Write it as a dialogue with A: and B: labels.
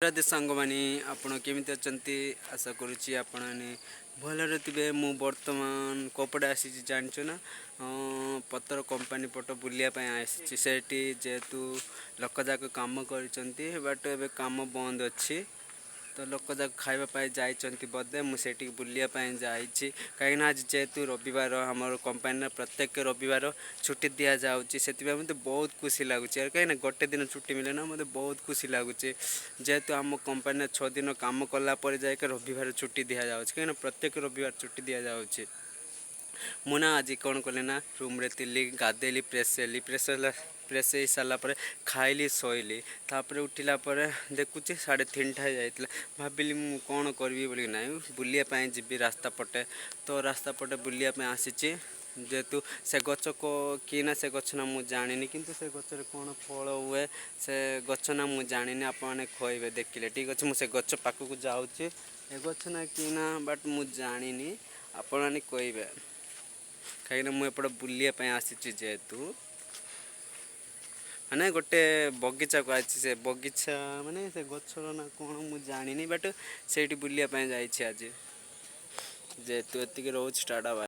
A: ରାଧେ ସାଙ୍ଗମାନେ, ଆପଣ କେମିତି ଅଛନ୍ତି? ଆଶା କରୁଛି ଆପଣମାନେ ଭଲରେ ଥିବେ। ମୁଁ ବର୍ତ୍ତମାନ କୋଉପଟେ ଆସିଛି ଜାଣିଛ ନା? ପତ୍ର କମ୍ପାନୀ ପଟ ବୁଲିବା ପାଇଁ ଆସିଛି। ସେଠି ଯେହେତୁ ଲୋକ ଯାକ କାମ କରିଛନ୍ତି, ବଟ୍ ଏବେ କାମ ବନ୍ଦ ଅଛି। ତ ଲୋକ ଯାକ ଖାଇବା ପାଇଁ ଯାଇଛନ୍ତି ବୋଧେ। ମୁଁ ସେଇଠିକି ବୁଲିବା ପାଇଁ ଯାଇଛି, କାହିଁକିନା ଆଜି ଯେହେତୁ ରବିବାର, ଆମର କମ୍ପାନୀର ପ୍ରତ୍ୟେକ ରବିବାର ଛୁଟି ଦିଆଯାଉଛି। ସେଥିପାଇଁ ମୋତେ ବହୁତ ଖୁସି ଲାଗୁଛି। ଆଉ କାହିଁକିନା ଗୋଟେ ଦିନ ଛୁଟି ମିଳେ ନା, ମୋତେ ବହୁତ ଖୁସି ଲାଗୁଛି। ଯେହେତୁ ଆମ କମ୍ପାନୀରେ 6 ଦିନ କାମ କଲା ପରେ ଯାଇକି ରବିବାର ଛୁଟି ଦିଆଯାଉଛି, କାହିଁକିନା ପ୍ରତ୍ୟେକ ରବିବାର ଛୁଟି ଦିଆଯାଉଛି। ମୁଁ ନା ଆଜି କ'ଣ କଲି ନା, ରୁମ୍ରେ ଥିଲି, ଗାଧେଇଲି, ଫ୍ରେଶ୍ ହେଲି। ଫ୍ରେଶ୍ ହେଇସାରିଲା ପରେ ଖାଇଲି, ଶୋଇଲି। ତାପରେ ଉଠିଲା ପରେ ଦେଖୁଛି 3:30 ହେଇଯାଇଥିଲା। ଭାବିଲି ମୁଁ କ'ଣ କରିବି ବୋଲି, ନାଇଁ, ବୁଲିବା ପାଇଁ ଯିବି ରାସ୍ତା ପଟେ। ତ ରାସ୍ତା ପଟେ ବୁଲିବା ପାଇଁ ଆସିଛି। ଯେହେତୁ ସେ ଗଛ କି ନା, ସେ ଗଛ ନା ମୁଁ ଜାଣିନି, କିନ୍ତୁ ସେ ଗଛରେ କ'ଣ ଫଳ ହୁଏ, ସେ ଗଛ ନା ମୁଁ ଜାଣିନି। ଆପଣମାନେ କହିବେ ଦେଖିଲେ। ଠିକ୍ ଅଛି, ମୁଁ ସେ ଗଛ ପାଖକୁ ଯାଉଛି। ଏ ଗଛ ନା କି ନା, ବଟ୍ ମୁଁ ଜାଣିନି, ଆପଣମାନେ କହିବେ, କାହିଁକିନା ମୁଁ ଏପଟେ ବୁଲିବା ପାଇଁ ଆସିଛି। ଯେହେତୁ ମାନେ ଗୋଟେ ବଗିଚାକୁ ଆସିଛି, ସେ ବଗିଚା ମାନେ ସେ ଗଛର ନା କ'ଣ ମୁଁ ଜାଣିନି, ବଟ୍ ସେଇଠି ବୁଲିବା ପାଇଁ ଯାଇଛି ଆଜି। ଯେହେତୁ ଏତିକି ରହୁଛି, ଟାଟା, ବାଏ।